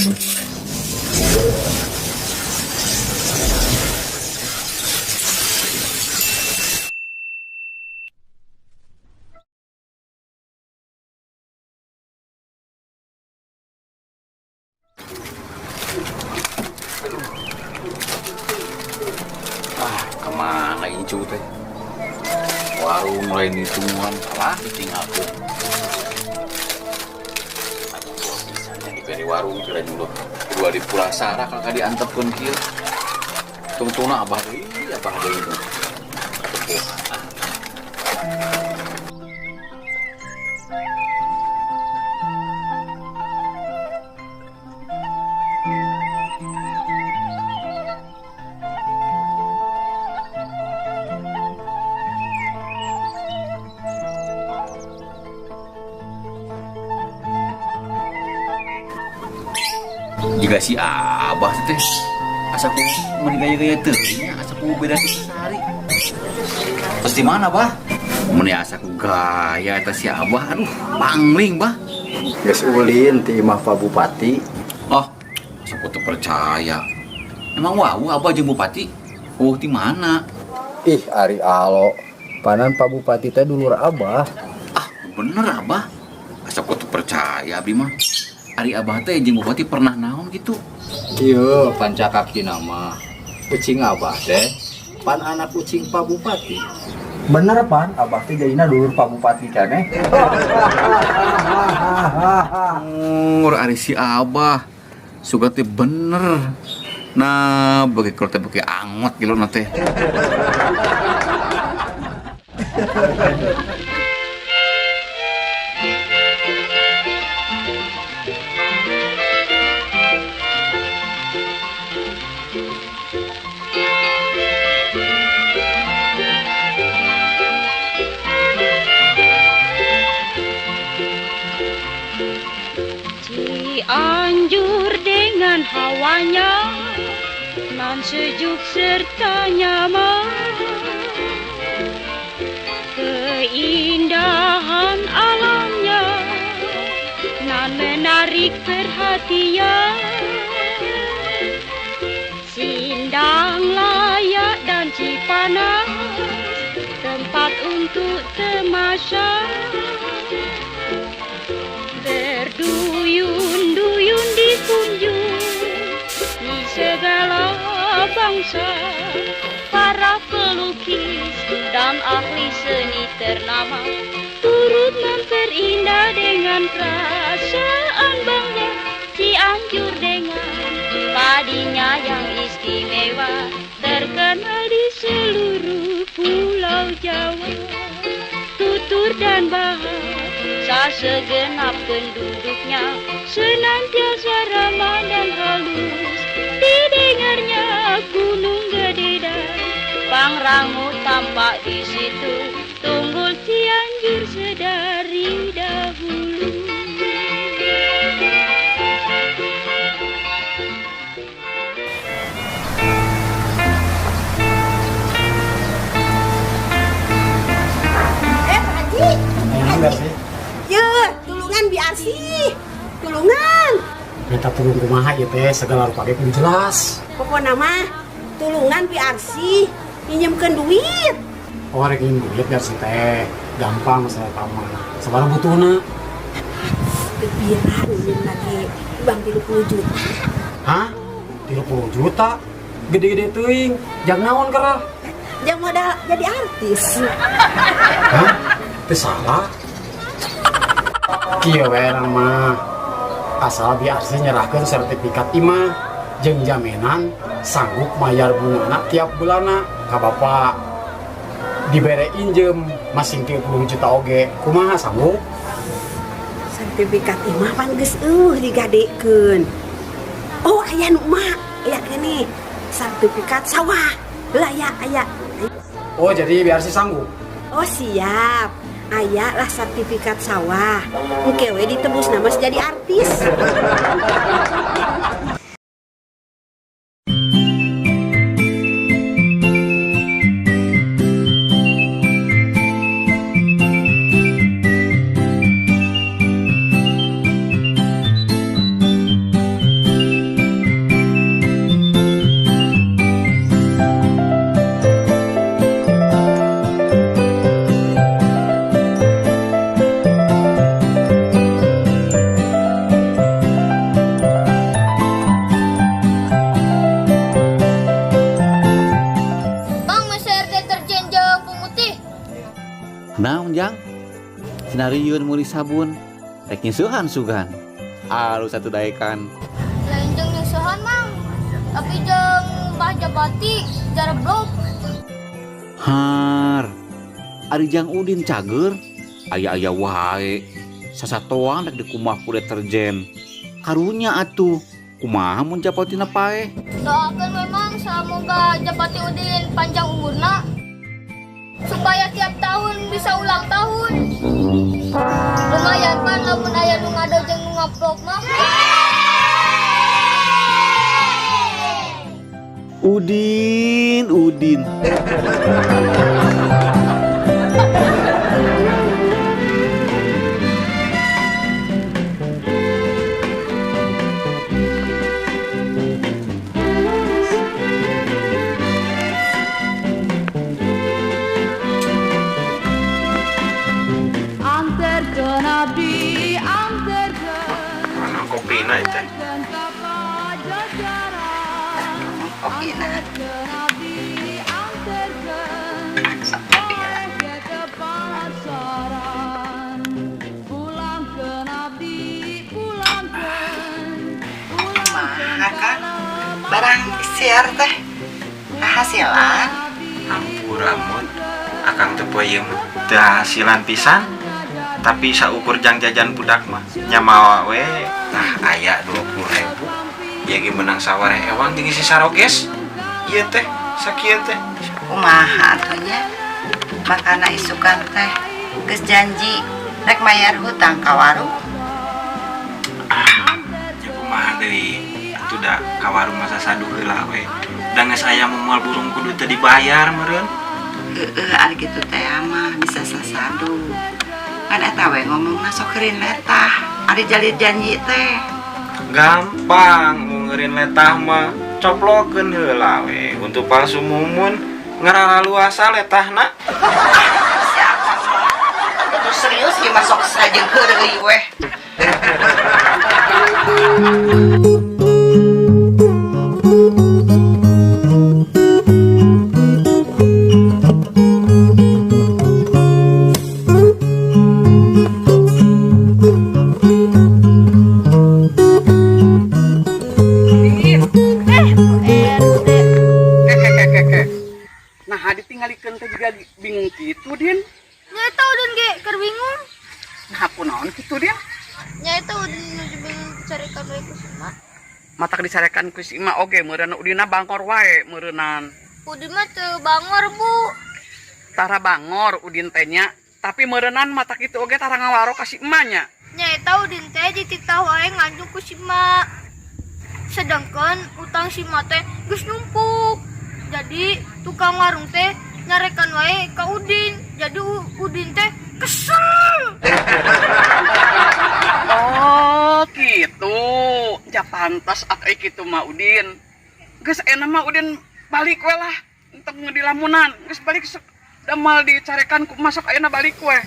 Ah, kemana incu teh? Warung lain hitungan, salah ditinggalkeun. Aduh, pisan diberi warung kira dulu. Dua di Pulasara kalau diantepkeun kieu. Tungtungna abah deui, abah deui. Katepuhan. Jika si abah teh asa ku mun gaya-gaya teu nya, asa ku beda teh sehari. Terus di mana, Bah? Mun asa ku gaya eta si abah, aduh, pangling, Bah. Geus ulin ti imah Pak Bupati. Oh, asa ku teu percaya. Emang wawuh abah jeung bupati? Oh, di mana? Ih, ari alo. Panan Pak Bupati teh dulur abah. Ah, bener abah. Asa ku teu percaya abdi mah. Ari abah teh jeung bupati pernah naon gitu? Ieu panca kaki nama. Ucing abah teh pan anak ucing Pak Bupati. Bener pan, abah teh jadina dulur Pak Bupati keneh. Ngur ari si abah. Suka teh bener. Nah, bagi kalau teh bagi angot gitu na teh. Cianjur dengan hawanya nan sejuk serta nyaman, keindahan alamnya nan menarik perhatian. Sindang Layak dan Cipanas tempat untuk temasya, berduyun-duyun dikunjungi segala bangsa, para pelukis dan ahli seni ternama turut memperindah dengan perasaan bangga. Cianjur dengan padinya yang istimewa terkenal di seluruh pulau Jawa. Tutur dan bahasa segenap penduduknya senantiasa ramah dan halus didengarnya. Gunung Gede dan Pangrango tampak di situ, tunggul Cianjur sedari dahulu. Pak Haji. Ye, tulungan biar sih. Tulungan. Minta tulung kumaha ieu teh segala rupa ge kudu jelas. Pokona mah tulungan biar sih minjemkeun duit. Oh, rek minjem duit biar sih teh. Gampang masalah eta mah. Sabaraha butuhna? Teu pira minjem lagi bang 30 juta. Hah? 30 juta? Gede-gede teuing. Jang naon kerah? Jang modal jadi artis. Hah? Teu salah. Kieu we mah. Asal bi Arsih nyerahkeun sertifikat imah jeung jaminan sanggup mayar bungana tiap bulana ka bapak. Dibere injem masing 30 juta oge. Kumaha sanggup? Sertifikat imah pan geus eueuh digadekeun. Oh, aya nu mah, aya keneh sertifikat sawah. Lah aya, aya. Oh, jadi biar sih sanggup. Oh, siap. Aya lah sertifikat sawah. Engke we ditebus nama jadi artis. Naon, Jang? Sinarieun meuli sabun. Rek nyeusehan sugan. Alus atuh daekan. Lain jeung nyeusehan, Mang. Tapi jeung Mbah Japati jareblok. Har. Ari Jang Udin cager. Aya-aya wae. Sasatoan rek dikumbah ku deterjen. Karunya atuh. Kumaha mun Japatina paeh? Doakan memang semoga Japati Udin panjang umurna supaya tiap tahun bisa ulang tahun. Lumayan pan lamun aya nu ngado jeung nu ngaplok mah. Udin, Udin. Anterkeun abdi, anterkeun. Mana kopina itu? Anterkeun ka Pajajaran. Kopina. Anterkeun abdi, anterkeun. Oleh ke pasaran. Pulangkeun abdi, pulangkeun. Kumaha, Kang? Barang siar teh hasilan. Hampura, Mun. Akang teu poe ieu mah teu hasilan pisan. Tapi saukur jang jajan budak mah nya mawa we. Tah aya 20.000. Ieu ge menang sawareh ewang jeung isi saroges. Ieu teh sakieu teh. Kumaha atuh nya? Makana isukan teh geus janji rek mayar hutang ka warung. Ya kumaha deui? Atuh da ka warung mah sasaduh heula we. Da geus aya moal burung kudu teu dibayar meureun. Heeh, ari kitu teh mah bisa sasadu. Kan eta we ngomongna sok eureun letah. Ari jalid janji teh. Gampang mun ngeureun letah mah coplokeun heula we. Untuk palsu mumun ngararaluasa letahna. Siapa mah? Itu serius ieu mah sok sajeung heureuy weh. Nah, ditinggalikeun teh juga bingung kitu, Din. Nyaeta Udin ge keur bingung. Nah, kunaon kitu, Din? Nyaeta Udin nuju bingung carekan we ku si Mak. Matak dicarekan ku si Ima oge meureun Udina bangor wae meureunan. Udin mah teu bangor, Bu. Tara bangor Udin teh nya, tapi meureunan matak kitu oge tara ngawaro ka si Ema nya. Nyaeta Udin teh dititah wae nganjuk ku si Mak. Sedangkan utang si Mak teh geus numpuk. Jadi tukang warung teh nyarekan wae ka Udin. Jadi Udin teh kesel. Oh, gitu. Ja pantas atuh kitu mah Udin. Geus enak mah Udin balik we lah. Entong dilamunan. Geus balik sok damal dicarekan ku masuk ayeuna balik we.